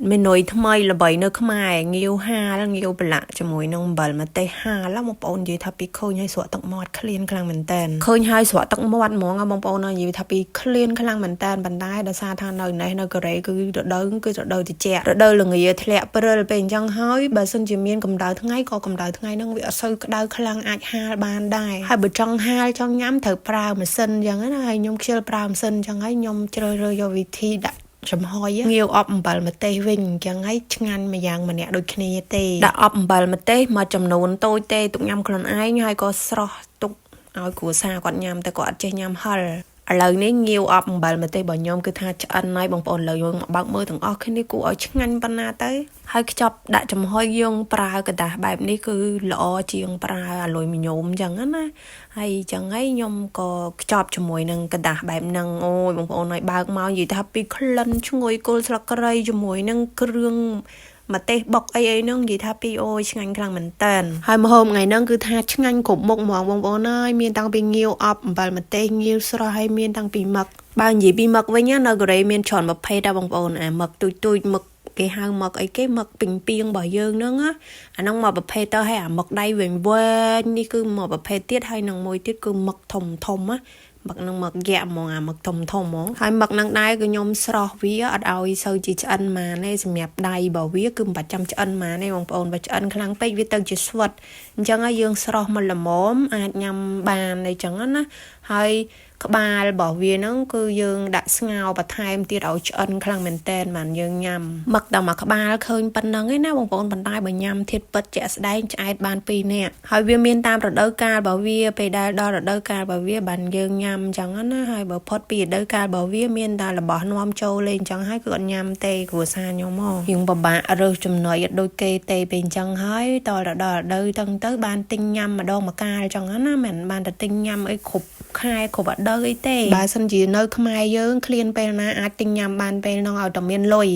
មេនុយថ្មីល្បីនៅខ្មែរងាវហាលងាវប្រឡាក់ជាមួយនឹងអំបិលម្ទេសហាលបងប្អូននិយាយថាពីឃើញហើយស្រក់ទឹកមាត់ឃ្លានខ្លាំងមែនតើឃើញហើយស្រក់ទឹកមាត់ហ្មងបងប្អូននិយាយថាពីឃ្លានខ្លាំងមែនតើប៉ុន្តែដោយសារថានៅនេះនៅកូរ៉េគឺរដូវគឺរដូវត្រជាក់រដូវល្ងាធ្លាក់ព្រិលពេលអញ្ចឹងហើយបើសិនជាមានកម្ដៅថ្ងៃក៏កម្ដៅថ្ងៃហ្នឹងវាអត់សូវក្ដៅខ្លាំងអាចហាលបានដែរហើយបើចង់ហាលចង់ញ៉ាំត្រូវប្រើម៉ាស៊ីនអញ្ចឹងណាហើយខ្ញុំខ្ជិលប្រើម៉ាស៊ីនអញ្ចឹងហើយខ្ញុំជ្រើសរើសយកវិធីដាក់ចំហុយងាវអប់អំបិលម្ទេសវិញអញ្ចឹងហើយឆ្ងាញ់មួយយ៉ាងម្នាក់ដូចគ្នាទេដាក់អប់អំបិលម្ទេសមួយចំនួនតូចទេទុកញ៉ាំខ្លួនឯងហើយក៏ស្រស់ទុកឲ្យគ្រួសារគាត់ញ៉ាំតែគាត់អត់ចេះញ៉ាំហិលឥឡូវនេះងាវអប់អំបិលម្ទេសរបស់ខ្ញុំគឺថាឆ្អិនហើយបងប្អូនលើយើងមកបើកមើលទាំងអស់គ្នាគួរឲ្យឆ្ងាញ់ប៉ុណ្ណាទៅហើយខ្ចប់ដាក់ចំហុយយើងប្រើក្រដាសបែបនេះគឺល្អជាងប្រើអាលុយមីញ៉ូមអញ្ចឹងណាហើយអញ្ចឹងហើយខ្ញុំក៏ខ្ចប់ជាមួយនឹងក្រដាសបែបហ្នឹងអូយបងប្អូនហើយបើកមកនិយាយថាពីក្លិនឈ្ងុយគល់ស្លឹកគ្រៃជាមួយនឹងគ្រឿងម្ទេសបុកអីអីហ្នឹងនិយាយថាពីអូយឆ្ងាញ់ខ្លាំងមែនតើហើយម្ហូបថ្ងៃហ្នឹងគឺថាឆ្ងាញ់គ្រប់មុខហ្មងបងប្អូនអើយមានតាំងពីងាវអប់អំបិលម្ទេសងាវស្រស់ហើយមានតាំងពីមឹកបើនិយាយពីមឹកវិញណានៅកូរ៉េមានច្រើនប្រភេទដែរបងប្អូនអាមឹកទូចទូចមឹកគេហៅមឹកអីគេមឹកពីងពីងរបស់យើងហ្នឹងណាអាហ្នឹងមកប្រភេទទៅហើយអាមឹកដៃវែងវែងនេះគឺមកប្រភេទទៀតហើយនឹងមួយទៀតគឺមឹកធំធំណាមឹកនឹងមឹកយ៉ាក់ហ្មងអាមឹកធំធំហ្មងហើយមឹកនឹងដែរគឺខ្ញុំស្រស់វាអត់ឲ្យសូវជាឆ្អិនម៉ានទេសម្រាប់ដៃរបស់វាគឺមិនបាច់ចាំឆ្អិនម៉ានទេបងប្អូនបើឆ្អិនខ្លាំងពេកវាទៅជាស្វិតអញ្ចឹងហើយយើងស្រស់មកល្មមអាចញ៉ាំបានអីចឹងណាហើយក្បាលរបស់វាហ្នឹងគឺយើងដាក់ស្ងោរបន្ថែមទៀតឲ្យឆ្អិនខ្លាំងមែនតែនបានយើងញ៉ាំមឹកដល់មួយក្បាលឃើញប៉ុណ្ណឹងឯណាបងប្អូនប៉ុន្តែបើញ៉ាំធៀបពិតជាក់ស្ដែងឆ្អែតបាន2នាក់ហើយវាមានតាមរដូវកាលរបស់វាពេលដែលដល់រដូវកាលរបស់វាបានយើងញ៉ាំអញ្ចឹងណាហើយបើផុតពីរដូវកាលរបស់វាមានតែរបស់នាំចូលលេងអញ្ចឹងហើយគឺអត់ញ៉ាំទេគ្រួសារខ្ញុំហ៎យើងពិបាករើសចំណុយអត់ដូចគេទេពេលអញ្ចឹងហើយតដល់រដូវទៅទៅបានទិញញ៉ាំម្ដងម្កាលអញ្ចឹងណាមិនបានតែទិញញ៉ាំអីគ្រប់ខែគ្រប់រដូវអីទេបើសិនជានៅខ្មែរយើងឃ្លានពេលណាអាចទិញញ៉ាំបានពេលហ្នឹងឲ្យតែមានលុយ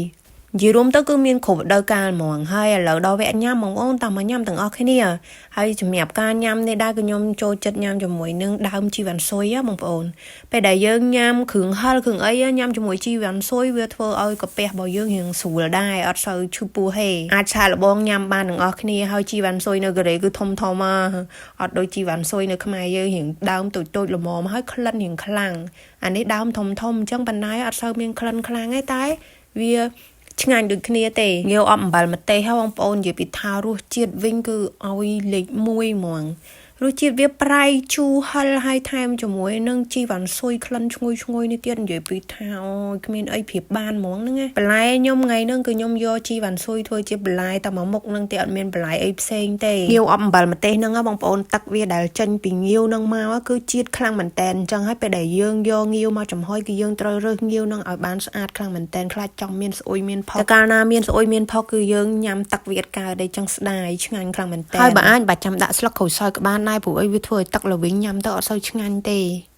និយាយរួមទៅគឺមានគ្រប់រដូវកាលហ្មងហើយឥឡូវដល់វគ្គញ៉ាំបងប្អូនតាមមកញ៉ាំទាំងអស់គ្នាហើយសម្រាប់ការញ៉ាំនេះដែរគឺខ្ញុំចូលចិត្តញ៉ាំជាមួយនឹងដើមជីវ៉ាន់ស៊ុយបងប្អូនពេលដែលយើងញ៉ាំគ្រឿងហិលគ្រឿងអីញ៉ាំជាមួយជីវ៉ាន់ស៊ុយវាធ្វើឲ្យកាពះរបស់យើងរៀងស្រួលដែរអត់សូវឈឺពោះទេអាចឆាលបងញ៉ាំបានទាំងអស់គ្នាហើយជីវ៉ាន់ស៊ុយនៅកូរ៉េគឺធំធំអត់ដូចជីវ៉ាន់ស៊ុយនៅខ្មែរយើងរៀងដើមតូចតូចល្មមហើយក្លិនរៀងខ្លាំងអានេះដើមធំធំអញ្ចឹងប៉ុន្តែអត់សូវមានក្លិនខ្លាំងទេតែវាឆ្ងាញ់ដូចគ្នាទេងាវអប់អំបិលម្ទេសហ៎បងប្អូននិយាយពីថារសជាតិវិញគឺឲ្យលេខ1ហ្មងរសជាតិវាប្រៃជូរហិលហើយថែមជាមួយនឹងជីវ៉ាន់ស៊ុយក្លិនឈ្ងុយឈ្ងុយនេះទៀតនិយាយពីថាអូយគ្មានអីប្រៀបបានហ្មងហ្នឹងណាបន្លែខ្ញុំថ្ងៃហ្នឹងគឺខ្ញុំយកជីវ៉ាន់ស៊ុយធ្វើជាបន្លែតែមួយមុខហ្នឹងទេអត់មានបន្លែអីផ្សេងទេងាវអប់អំបិលម្ទេសហ្នឹងបងប្អូនទឹកវាដែលចេញពីងាវហ្នឹងមកគឺជាតិខ្លាំងមែនតែនអញ្ចឹងហើយពេលដែលយើងយកងាវមកចំហុយគឺយើងត្រូវរើសងាវហ្នឹងឲ្យបានស្អាតខ្លាំងមែនតែនខ្លាចចង់មានស្អុយមានផុកតែកាលណាមានស្អុយមានផុកគឺយើងញ៉ាំទឹកវាអត់កើតទេចឹងស្ដាយឆ្ងាញ់ខ្លាំងមែនតែនហើយបើអាចបាច់ចាំដាក់ស្លឹកក្រូចសើចក៏បានដែរព្រោះអីវាធ្វើឲ្យទឹកល្វីងញ៉ាំទៅអត់សូវឆ្ងាញ់ទេ។